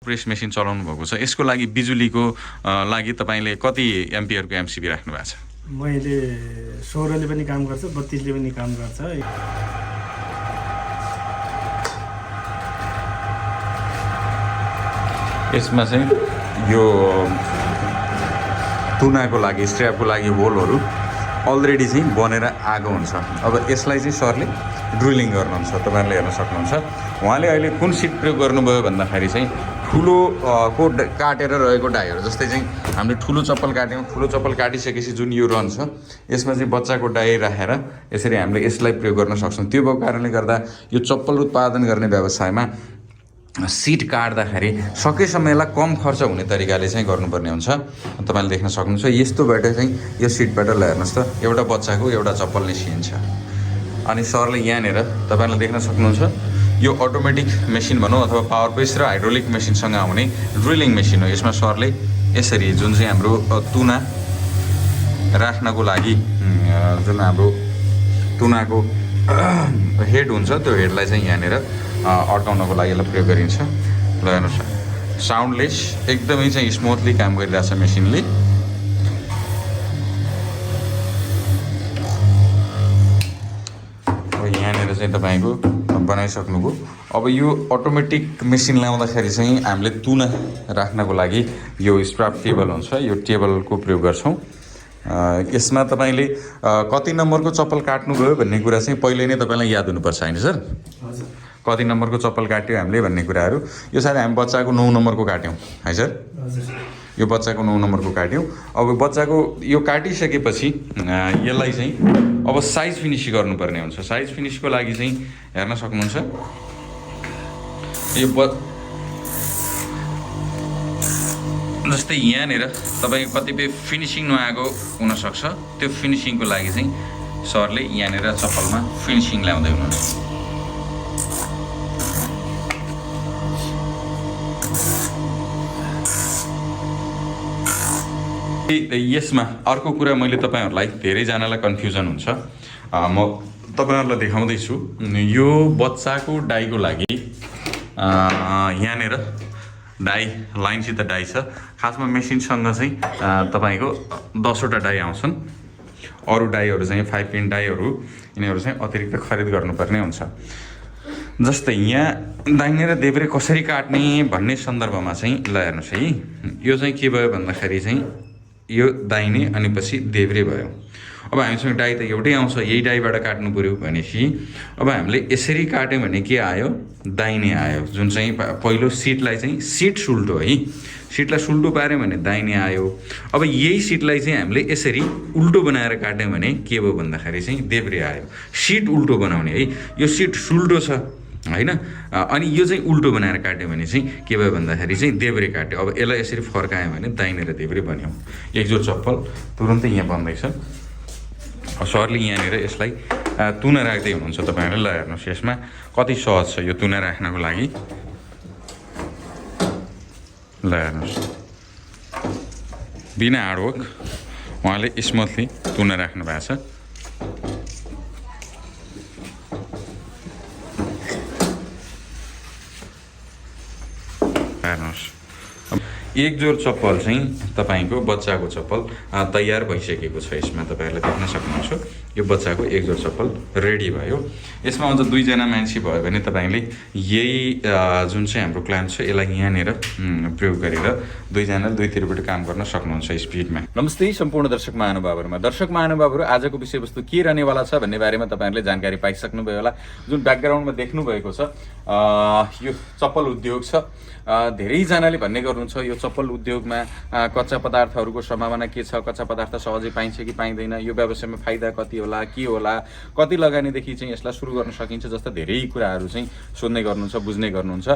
Press machine चलाउनु भएको छ यसको लागि बिजुलीको लागि तपाईले कति एम्पियरको एमसिबी राख्नु भएको छ? मैले 16 ले पनि काम गर्छ, 32 ले पनि काम गर्छ। यसमा चाहिँ यो तुनाको लागि स्ट्र्यापको लागि होलहरू अलरेडी चाहिँ बनेर आएको हुन्छ। अब यसलाई चाहिँ सरले ड्रिलिङ गर्नुहुन्छ, तपाईहरुले हेर्न सक्नुहुन्छ। उहाँले अहिले कुन सिट प्रयोग गर्नुभयो भन्दाखेरि चाहिँ ठुलो को काटेर रहेको डाइहरू, जस्तै चाहिँ हामीले ठुलो चप्पल काट्यौँ, ठुलो चप्पल काटिसकेपछि जुन यो रन छ यसमा चाहिँ बच्चाको डाइ राखेर यसरी हामीले यसलाई प्रयोग गर्न सक्छौँ। त्यो भएको कारणले गर्दा यो चप्पल उत्पादन गर्ने व्यवसायमा सिट काट्दाखेरि सकेसम्म यसलाई कम खर्च हुने तरिकाले चाहिँ गर्नुपर्ने हुन्छ। तपाईँले देख्न सक्नुहुन्छ यस्तोबाट चाहिँ यो सिटबाट ल हेर्नुहोस् त एउटा बच्चाको एउटा चप्पल निस्किन्छ। अनि सरले यहाँनिर तपाईँले देख्न सक्नुहुन्छ यो अटोमेटिक मेसिन भनौँ अथवा पावर प्रेस र हाइड्रोलिक मेसिनसँग आउने ड्रिलिङ मेसिन हो। यसमा सरले यसरी जुन चाहिँ हाम्रो तुना राख्नको लागि जुन हाम्रो तुनाको हेड हुन्छ त्यो हेडलाई चाहिँ यहाँनिर अड्काउनको लागि यसलाई प्रयोग गरिन्छ। ल हेर्नुहोस् साउन्डलेस एकदमै चाहिँ स्मुथली काम गरिरहेछ मेसिनले। अब यहाँनिर चाहिँ तपाईँको बनाइसक्नुभयो। अब यो अटोमेटिक मेसिन ल्याउँदाखेरि चाहिँ हामीले तुना राख्नको लागि यो स्ट्राप टेबल हुन्छ, यो टेबलको प्रयोग गर्छौँ। यसमा तपाईँले कति नम्बरको चप्पल काट्नुभयो भन्ने कुरा चाहिँ पहिले नै तपाईँलाई याद हुनुपर्छ हैन सर? हजुर। कति नम्बरको चप्पल काट्यो हामीले भन्ने कुराहरू यो सायद हामी बच्चाको 9 नम्बरको काट्यौँ है सर? हजुर। यो बच्चाको 9 नम्बरको काट्यौँ। अब बच्चाको यो काटिसकेपछि यसलाई चाहिँ अब साइज फिनिस गर्नुपर्ने हुन्छ। साइज फिनिसको लागि चाहिँ हेर्न सक्नुहुन्छ यो जस्तै यहाँनिर तपाईँको कतिपय फिनिसिङ नआएको हुनसक्छ, त्यो फिनिसिङको लागि चाहिँ सरले यहाँनिर चप्पलमा फिनिसिङ ल्याउँदै हुनुहुन्छ। यसमा अर्को कुरा मैले तपाईँहरूलाई धेरैजनालाई कन्फ्युजन हुन्छ, म तपाईँहरूलाई देखाउँदैछु। यो बच्चाको डाइको लागि यहाँनिर डाई लाइनसित डाई छ। खासमा मेसिनसँग चाहिँ तपाईँको 10वटा डाई आउँछन्। अरू डाईहरू चाहिँ 5 पिन डाईहरू यिनीहरू चाहिँ अतिरिक्त खरिद गर्नुपर्ने हुन्छ। जस्तै यहाँ दाहिने र देब्रे कसरी काट्ने भन्ने सन्दर्भमा चाहिँ ल हेर्नुहोस् है, यो चाहिँ के भयो भन्दाखेरि चाहिँ यो दाहिने अनि पछि देब्रे भयो। अब हामीसँग डाई त एउटै आउँछ, यही डाईबाट काट्नु पऱ्यो भनेपछि अब हामीले यसरी काट्यौँ भने के आयो? दाहिने आयो। जुन चाहिँ पहिलो सिटलाई चाहिँ सिट सुल्टो है, सिटलाई सुल्टो पाऱ्यौँ भने दाहिने आयो। अब यही सिटलाई चाहिँ हामीले यसरी उल्टो बनाएर काट्यौँ भने के भयो भन्दाखेरि चाहिँ देब्रे आयो। सिट उल्टो बनाउने है, यो सिट सुल्टो छ हैन, अनि यो चाहिँ उल्टो बनाएर काट्यो भने चाहिँ के भयो भन्दाखेरि चाहिँ देब्रे काट्यो। अब यसलाई यसरी फर्कायो भने दाहिने र देब्रे बन्यो। एक जोड चप्पल तुरुन्तै यहाँ बन्दैछ। सरले यहाँनिर यसलाई तुना राख्दै हुनुहुन्छ। तपाईँहरूले ल हेर्नुहोस् यसमा कति सहज छ यो तुना राख्नको लागि। ल हेर्नुहोस् बिना हार्डवर्क उहाँले स्मुथली तुना राख्नु भएको छ। हेर्नुहोस् एक जोड चप्पल चाहिँ तपाईँको बच्चाको चप्पल तयार भइसकेको छ। यसमा तपाईँहरूले देख्न सक्नुहुन्छ यो बच्चाको एक जोड चप्पल रेडी भयो। यसमा अझ 2 जना मान्छे भयो भने तपाईँले यही जुन चाहिँ हाम्रो क्लाम्प छ यसलाई यहाँनिर प्रयोग गरेर 2 जनाले दुईतिरबाट काम गर्न सक्नुहुन्छ स्पिडमा। नमस्ते सम्पूर्ण दर्शक महानुभावहरुमा। दर्शक महानुभावहरु आजको विषयवस्तु के रहनेवाला छ भन्ने बारेमा तपाईहरुले जानकारी पाइसक्नुभयो होला। जुन ब्याकग्राउन्डमा देख्नु भएको छ यो चप्पल उद्योग छ। धेरै जनाले भन्ने गर्नुहुन्छ यो चप्पल उद्योगमा कच्चा पदार्थहरूको सम्भावना के छ, कच्चा पदार्थ सहजै पाइन्छ कि पाइँदैन, यो व्यवसायमा फाइदा कति होला, के होला, कति लगानीदेखि चाहिँ यसलाई सुरु गर्न सकिन्छ जस्ता धेरै कुराहरू चाहिँ सोध्ने गर्नुहुन्छ, बुझ्ने गर्नुहुन्छ।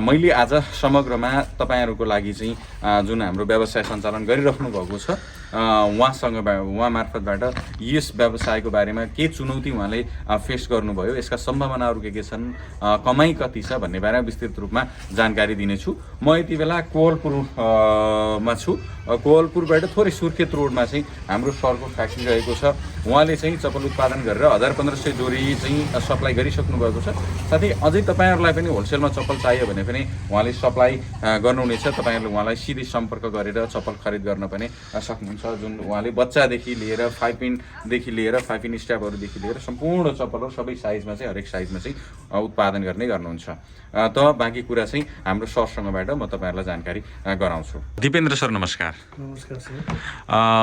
मैले आज समग्रमा तपाईहरुको लागि चाहिँ जुन हाम्रो व्यवसाय सञ्चालन गरिराख्नु भएको छ उहाँ मार्फतबाट यस व्यवसायको बारेमा के चुनौती उहाँले फेस गर्नुभयो, यसका सम्भावनाहरू के छन्, कमाई कति छ भन्ने बारेमा विस्तृत रूपमा जानकारी दिनेछु। म यति बेला कोवलपुरमा छु। कोवलपुरबाट थोरै सुर्खेत रोडमा चाहिँ हाम्रो सरको फ्याक्ट्री रहेको छ। उहाँले चाहिँ चप्पल उत्पादन गरेर 1500 जोडी चाहिँ सप्लाई गरिसक्नु भएको छ। साथै अझै तपाईँहरूलाई पनि होलसेलमा चप्पल चाहियो भने पनि उहाँले सप्लाई गर्नुहुनेछ। तपाईँहरूले उहाँलाई सिधै सम्पर्क गरेर चप्पल खरिद गर्न पनि सक्नुहुन्छ। जुन उहाँले बच्चादेखि लिएर 5 इन्चदेखि लिएर 5 इन स्ट्यापहरूदेखि लिएर सम्पूर्ण चप्पलहरू सबै साइजमा चाहिँ हरेक साइजमा चाहिँ उत्पादन गर्नुहुन्छ। त बाँकी कुरा चाहिँ हाम्रो सरसँगबाट म तपाईँहरूलाई जानकारी गराउँछु। दिपेन्द्र सर नमस्कार। नमस्कार सर।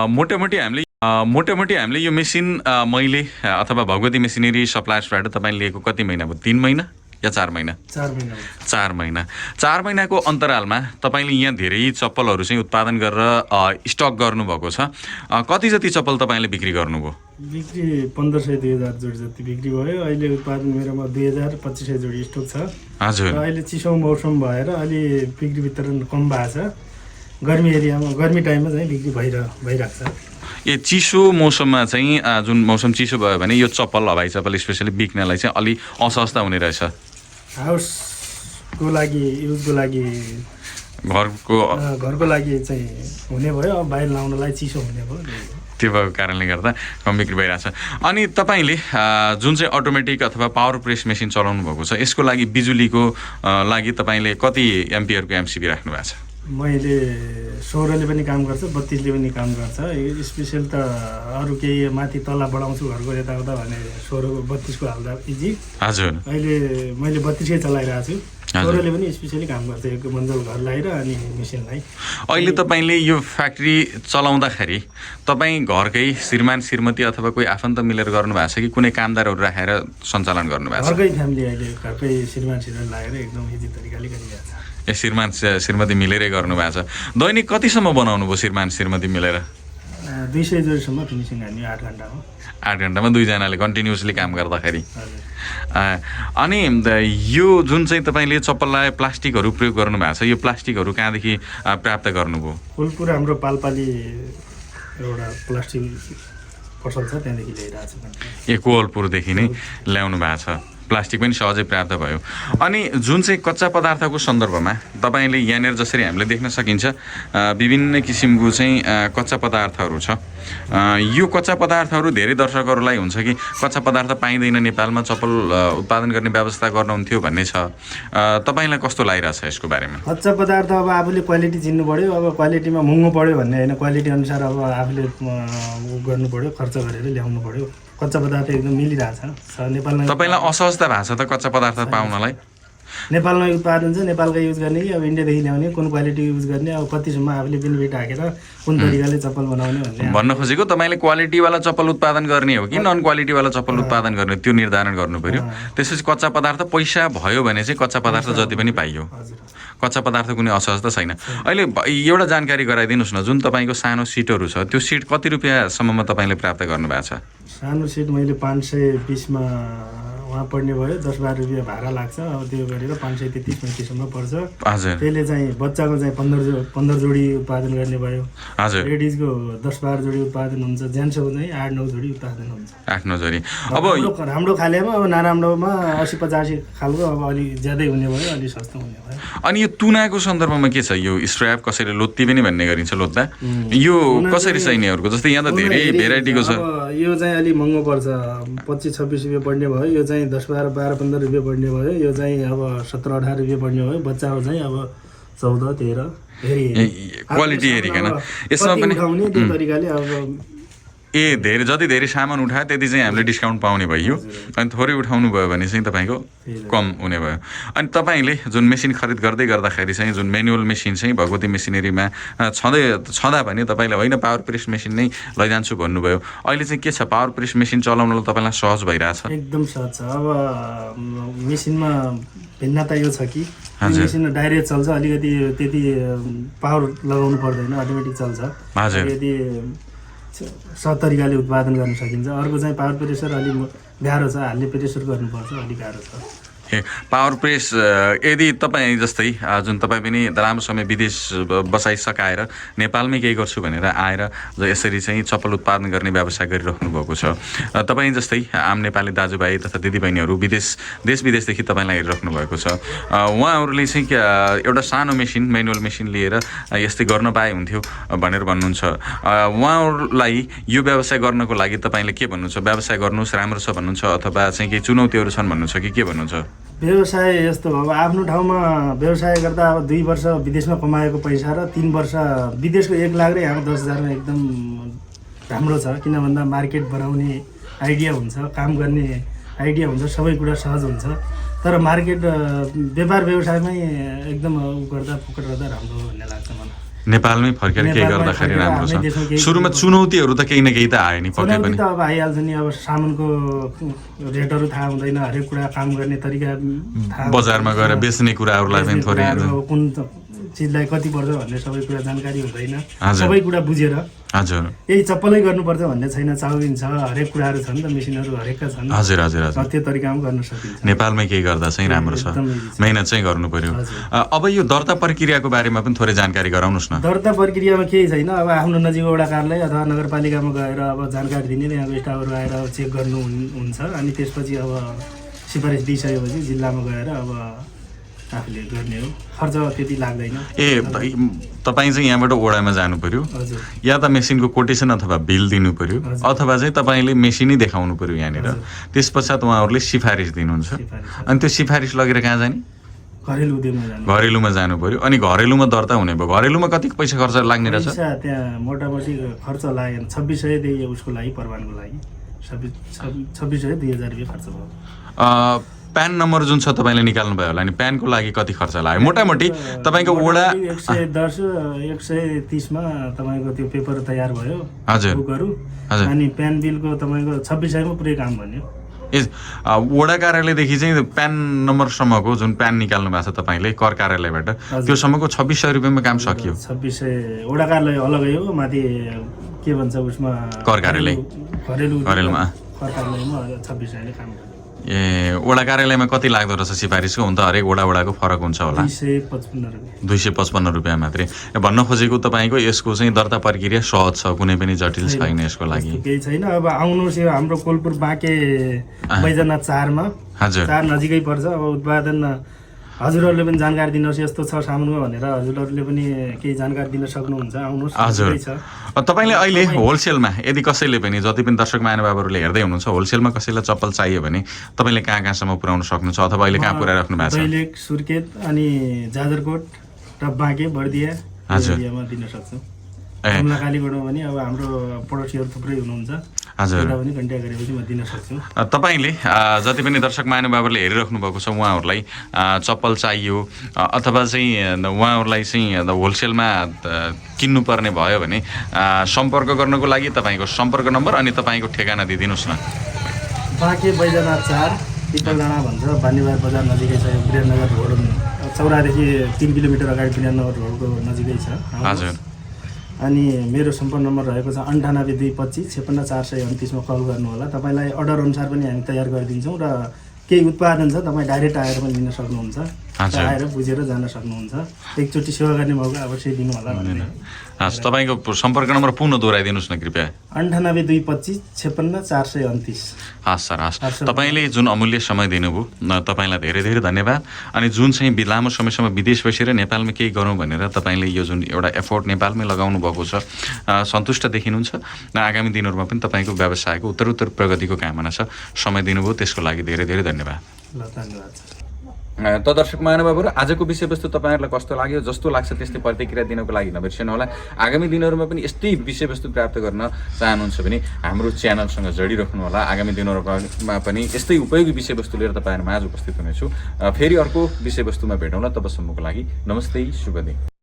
मोटामोटी हामीले यो मेसिन मैले अथवा भगवती मेसिनरी सप्लायर्सबाट तपाईँले लिएको कति महिना भयो? 3 महिना या 4 महिना? 4 महिना। 4 महिनाको अन्तरालमा तपाईँले यहाँ धेरै चप्पलहरू चाहिँ उत्पादन गरेर स्टक गर्नुभएको छ। कति जति चप्पल तपाईँले बिक्री गर्नुभयो? बिक्री 1500-2000 जोडी जति बिक्री भयो। अहिले उत्पादन मेरोमा 2000-2500 जोडी स्टक छ। हजुर। अहिले चिसो मौसम भएर अलि बिक्री वितरण कम भएको छ। गर्मी एरियामा गर्मी टाइममा चाहिँ बिक्री भइरहेको छ। ए चिसो मौसममा चाहिँ जुन मौसम चिसो भयो भने यो चप्पल हवाई चप्पल स्पेसली बिक्नलाई चाहिँ अलि असहजता हुने रहेछ। हाउसको लागि युजको लागि घरको लागि चाहिँ हुने भयो। अब बाहिर लाउनलाई चिसो हुने भयो। त्यो भएको कारणले गर्दा कम बिक्री भइरहेछ। अनि तपाईँले जुन चाहिँ अटोमेटिक अथवा पावर प्रेस मेसिन चलाउनु भएको छ यसको लागि बिजुलीको लागि तपाईँले कति एम्पियरको एमसिबी राख्नु भएको छ? मैले 16ले पनि काम गर्छ, 32ले पनि काम गर्छ। यो स्पेसल त अरू केही माथि तल बढाउँछु घरको यताउता भने 16-32 को हाल्दा इजी। हजुर। अहिले मैले 32 चलाइरहेको छु। 16ले पनि स्पेसली काम गर्छ। एक मन्जल घर लगाएर अनि मेसिनलाई। अहिले तपाईँले यो फ्याक्ट्री चलाउँदाखेरि तपाईँ घरकै श्रीमान श्रीमती अथवा कोही आफन्त मिलेर गर्नुभएको छ कि कुनै कामदारहरू राखेर सञ्चालन गर्नुभएको छ? घरकै फ्यामिली अहिले घरकै श्रीमान श्रीमती लगाएर एकदम इजी तरिकाले गरिरहेको छ। ए श्रीमान श्रीमती मिलेरै गर्नुभएको छ। दैनिक कतिसम्म बनाउनु भयो श्रीमान श्रीमती मिलेर? 200 जोडीसम्म फिनिसिङ हान्यो 8 घन्टामा। 8 घन्टामा 2 जनाले कन्टिन्युसली काम गर्दाखेरि। अनि यो जुन चाहिँ तपाईँले चप्पललाई प्लास्टिकहरू प्रयोग गर्नुभएको छ यो प्लास्टिकहरू कहाँदेखि प्राप्त गर्नुभयो? फुलपुर हाम्रो पाल्पाली एउटा प्लास्टिक पसल छ त्यहाँदेखि ल्याइरहेको छु। ए कोवलपुरदेखि नै ल्याउनु भएको छ। प्लास्टिक पनि सहजै प्राप्त भयो। अनि जुन चाहिँ कच्चा पदार्थको सन्दर्भमा तपाईँले यहाँनिर जसरी हामीले देख्न सकिन्छ विभिन्न किसिमको चाहिँ कच्चा पदार्थहरू छ। यो कच्चा पदार्थहरू धेरै दर्शकहरूलाई हुन्छ कि कच्चा पदार्थ पाइँदैन नेपालमा चप्पल उत्पादन गर्ने व्यवस्था गर्नुहुन्थ्यो भन्ने छ। तपाईँलाई कस्तो लागिरहेछ यसको बारेमा? कच्चा पदार्थ अब आफूले क्वालिटी चिन्नु पऱ्यो। अब क्वालिटीमा महँगो पऱ्यो भन्ने होइन, क्वालिटी अनुसार अब आफूले गर्नु पऱ्यो, खर्च गरेर ल्याउनु पऱ्यो। कच्चा पदार्थ एकदम मिलिरहेछ नेपालमा। तपाईँलाई असहजता भएको छ त कच्चा पदार्थ पाउनलाई? नेपालमा उत्पादन छ नेपालकै युज गर्ने कि अब इन्डियादेखि ल्याउने कुन क्वालिटी युज गर्ने, अब कतिसम्म आफूले बेनिफिट हाकेर कुन तरिकाले चप्पल बनाउने भन्ने भन्न खोजेको तपाईँले क्वालिटीवाला चप्पल उत्पादन गर्ने हो कि नन क्वालिटीवाला चप्पल उत्पादन गर्ने त्यो निर्धारण गर्नु पऱ्यो। त्यसपछि कच्चा पदार्थ पैसा भयो भने चाहिँ कच्चा पदार्थ जति पनि पाइयो। कच्चा पदार्थ कुनै असहजता छैन। अहिले एउटा जानकारी गराइदिनुहोस् न, जुन तपाईँको सानो सिटहरू छ त्यो सिट कति रुपियाँसम्ममा तपाईँले प्राप्त गर्नुभएको छ? सानो सिट मैले 520मा वहाँ पढ्ने भयो। 10-12 रुपियाँ भाडा लाग्छ। अब त्यो गरेर 533-35सम्म पर्छ। हजुर। त्यसले चाहिँ बच्चाको चाहिँ 15 जोडी उत्पादन गर्ने भयो। हजुर। लेडिजको 10-12 जोडी उत्पादन हुन्छ। जेन्ट्सको चाहिँ 8-9 जोडी उत्पादन हुन्छ। 8-9 जोडी। अब राम्रो खालेमा अब नराम्रोमा 80-85 खालको अब अलिक ज्यादै हुने भयो, अलिक सस्तो हुने भयो। अनि यो तुनाको सन्दर्भमा के छ? यो स्ट्र्याप कसरी लोत्ती पनि भन्ने गरिन्छ लोत्दा, यो कसरी छ यिनीहरूको? जस्तै यहाँ त धेरै भेराइटीको छ। यो चाहिँ अलिक महँगो पर्छ। 25-26 रुपियाँ पढ्ने भयो। यो चाहिँ 10-12-15 रुपियाँ पढ्ने भयो। यो चाहिँ अब 17-18 रुपियाँ पढ्ने भयो। बच्चाको चाहिँ अब 14-13 क्वालिटी हेरिकन यसमा पनि त्यो तरिकाले अब धेरै जति धेरै सामान उठायो त्यति चाहिँ हामीले डिस्काउन्ट पाउने भयो। अनि थोरै उठाउनु भयो भने चाहिँ तपाईँको कम हुने भयो। अनि तपाईँले जुन मेसिन खरिद गर्दै गर्दाखेरि चाहिँ जुन म्यानुअल मेसिन चाहिँ भगवती मेसिनरीमा छँदा भने तपाईँले होइन पावर प्रेस मेसिन नै लैजान्छु भन्नुभयो। अहिले चाहिँ के छ? पावर प्रेस मेसिन चलाउनलाई तपाईँलाई सहज भइरहेछ? एकदम सहज छ। अब मेसिनमा भिन्नता यो छ कि मेसिनमा डाइरेक्ट चल्छ, अलिकति त्यति पावर लगाउनु पर्दैन, अटोमेटिक चल्छ। यदि सब तरिकाले उत्पादन गर्न सकिन्छ। अर्को चाहिँ पावर प्रेसर अलिक गाह्रो छ, हालले प्रेसर गर्नुपर्छ, अलिक गाह्रो छ। पावर प्रेस यदि तपाईँ जस्तै जुन तपाईँ पनि लामो समय विदेश बसाइसकाएर नेपालमै केही गर्छु भनेर आएर यसरी चाहिँ चप्पल उत्पादन गर्ने व्यवसाय गरिराख्नु भएको छ। तपाईँ जस्तै आम नेपाली दाजुभाइ तथा दिदीबहिनीहरू देश विदेशदेखि तपाईँलाई हेरिराख्नु भएको छ। उहाँहरूले चाहिँ एउटा सानो मेसिन म्यानुअल मेसिन लिएर यस्तै गर्न पाए हुन्थ्यो भनेर भन्नुहुन्छ। उहाँहरूलाई यो व्यवसाय गर्नको लागि तपाईँले के भन्नुहुन्छ? व्यवसाय गर्नुहोस् राम्रो छ भन्नुहुन्छ अथवा चाहिँ केही चुनौतीहरू छन् भन्नुहुन्छ कि के भन्नुहुन्छ? व्यवसाय यस्तो हो, अब आफ्नो ठाउँमा व्यवसाय गर्दा अब 2 वर्ष विदेशमा कमाएको पैसा र 3 वर्ष विदेशको 1 लाख र यहाँ 10,000मा एकदम राम्रो छ। किन भन्दा मार्केट बनाउने आइडिया हुन्छ, काम गर्ने आइडिया हुन्छ, सबै कुरा सहज हुन्छ। तर मार्केट व्यापार व्यवसायमै एकदम गर्दा फोकट गर्दा राम्रो भन्ने लाग्छ मलाई। नेपालमै फर्केर केही गर्दाखेरि राम्रो छ। सुरुमा चुनौतीहरू त केही न केही त आयो नि, पक्कै पनि त अब आइहाल्छ नि। अब सामानको रेटहरू थाहा हुँदैन, हरेक कुरा काम गर्ने तरिका थाहा, बजारमा गएर बेच्ने कुराहरूलाई पनि थोरै कुन चिजलाई कति पर्छ भन्ने सबै कुरा जानकारी हुँदैन। सबै कुरा बुझेर हजुर यही चप्पलै गर्नुपर्छ भन्ने छैन, चाउमिन छ, हरेक कुराहरू छन् त, मेसिनहरू हरेकका छन्। हजुर हजुर हजुर त्यो तरिकामा गर्न सकिन्छ। नेपालमै केही गर्दा चाहिँ राम्रो छ, मेहनत चाहिँ गर्नु पर्यो। अब यो दर्ता प्रक्रियाको बारेमा पनि थोरै जानकारी गराउनुहोस् न। दर्ता प्रक्रियामा केही छैन, अब आफ्नो नजिकको वडा कार्यालय अथवा नगरपालिकामा गएर अब जानकारी दिने, त्यहाँको स्टाफहरू आएर चेक गर्नु हुन्छ। अनि त्यसपछि अब सिफारिस दिइसकेपछि जिल्लामा गएर अब आफूले गर्ने हो, खर्च त्यति लाग्दैन। तपाईँ चाहिँ यहाँबाट ओडामा जानु पर्यो, या त मेसिनको कोटेसन अथवा बिल दिनु पर्यो, अथवा चाहिँ तपाईँले मेसिनै देखाउनु पर्यो यहाँनिर। त्यस पश्चात उहाँहरूले सिफारिस दिनुहुन्छ, अनि त्यो सिफारिस लगेर कहाँ जाने? घरेलुमा जानु पर्यो। अनि घरेलुमा दर्ता हुने भयो, घरेलुमा कति पैसा खर्च लाग्ने रहेछ? त्यहाँ मोटामोटी खर्च लाग्यो 2600 दिए उसको लागि, प्रमाणको लागि 2600 2000 रुपियाँ खर्च भयो। प्यान नम्बर जुन छ तपाईँले निकाल्नु भयो होला, अनि प्यानको लागि कति खर्च लाग्यो मोटामोटी? तपाईँको वडा 110 130मा तपाईँको त्यो पेपर तयार भयो, हजुर बुकहरू, अनि प्यान बिलको तपाईँको 2600मा पुरै काम भन्यो। वडा कार्यालयदेखि चाहिँ प्यान नम्बरसम्मको जुन प्यान निकाल्नु भएको छ तपाईँले कर कार्यालयबाट, त्योसम्मको 2600 रुपियाँमा काम सकियो। 2600 वडा कार्यालय अलगै हो, माथि के भन्छ उसमा कर कार्यालय, घरेलुमा कर कार्यालयमा 2600ले काम गर्यो। वडा कार्यालयमा कति लाग्दो रहेछ सिफारिसको? हुन त हरेक वडाको फरक हुन्छ होला। 255 रुपियाँ मात्रै। भन्न खोजेको तपाईँको यसको चाहिँ दर्ता प्रक्रिया सहज छ, कुनै पनि जटिल छैन यसको लागि? केही छैन। अब आउनुहोस्, यो हाम्रो कोलपुर बाँके बैजनाथ 4मा, हजुर 4 नजिकै पर्छ। अब उत्पादन हजुरहरूले पनि जानकारी दिनुहोस्, यस्तो छ सामानमा भनेर हजुरहरूले पनि केही जानकारी दिन सक्नुहुन्छ। आउनुहोस्। हजुर, तपाईँले अहिले होलसेलमा यदि कसैले पनि, जति पनि दर्शक महानुभावहरूले हेर्दै हुनुहुन्छ, होलसेलमा कसैलाई चप्पल चाहियो भने तपाईँले कहाँसम्म पुर्याउन सक्नुहुन्छ, अथवा अहिले कहाँ पुर्याइराख्नु भएको छ? दैलेख, सुर्खेत, अनि जाजरकोट र बाँके बर्दिया एरियामा दिन सक्छौँ। कालीगढमा पनि अब हाम्रो पडोसीहरू थुप्रै हुनुहुन्छ, हजुर पनि कन्ट्याक्ट गरेपछि म दिन सक्छु। तपाईँले जति पनि दर्शक महानुभावहरूले हेरिराख्नु भएको छ, उहाँहरूलाई चप्पल चाहियो अथवा चाहिँ उहाँहरूलाई चाहिँ होलसेलमा किन्नुपर्ने भयो भने सम्पर्क गर्नको लागि तपाईँको सम्पर्क नम्बर अनि तपाईँको ठेगाना दिइदिनुहोस् न। बाँके बैजनाथ 4 पिपल डाँडा भन्छ, बानीबार बजार नजिकै छ। विराटनगर रोड चौरादेखि 3 किलोमिटर अगाडि विराटनगर रोडको नजिकै छ। हजुर। अनि मेरो सम्पर्क नम्बर रहेको छ 98 225 56 429मा कल गर्नु होला। तपाईँलाई अर्डर अनुसार पनि हामी तयार गरिदिन्छौँ, र केही उत्पादन छ तपाईँ डाइरेक्ट आएर पनि लिन सक्नुहुन्छ, आएर बुझेर जान सक्नुहुन्छ। एकचोटि सेवा गर्ने मौका अवश्य दिनु होला भन्ने। तपाईँको सम्पर्क नम्बर पुनः दोहोऱ्याइदिनुहोस् न कृपया। 98 225 56 429। हस् सर, हस्। तपाईँले जुन अमूल्य समय दिनुभयो, तपाईँलाई धेरै धेरै धन्यवाद। अनि जुन चाहिँ लामो समयसम्म विदेश बसेर नेपालमा केही गरौँ भनेर तपाईँले यो जुन एउटा एफोर्ट नेपालमै लगाउनु भएको छ, सन्तुष्ट देखिनुहुन्छ। आगामी दिनहरूमा पनि तपाईँको व्यवसायको उत्तरोत्तर प्रगतिको कामना छ। समय दिनुभयो त्यसको लागि धेरै धेरै धन्यवाद। धन्यवाद। त दर्शक महानुभावहरू, आजको विषयवस्तु तपाईँहरूलाई कस्तो लाग्यो? जस्तो लाग्छ त्यस्तै प्रतिक्रिया दिनको लागि नबिर्सनु होला। आगामी दिनहरूमा पनि यस्तै विषयवस्तु प्राप्त गर्न चाहनुहुन्छ भने हाम्रो च्यानलसँग जोडिराख्नु होला। आगामी दिनहरूमा पनि यस्तै उपयोगी विषयवस्तु लिएर तपाईँहरू माझ उपस्थित हुनेछु। फेरि अर्को विषयवस्तुमा भेटौँला। तबसम्मको लागि नमस्ते, शुभ दिन।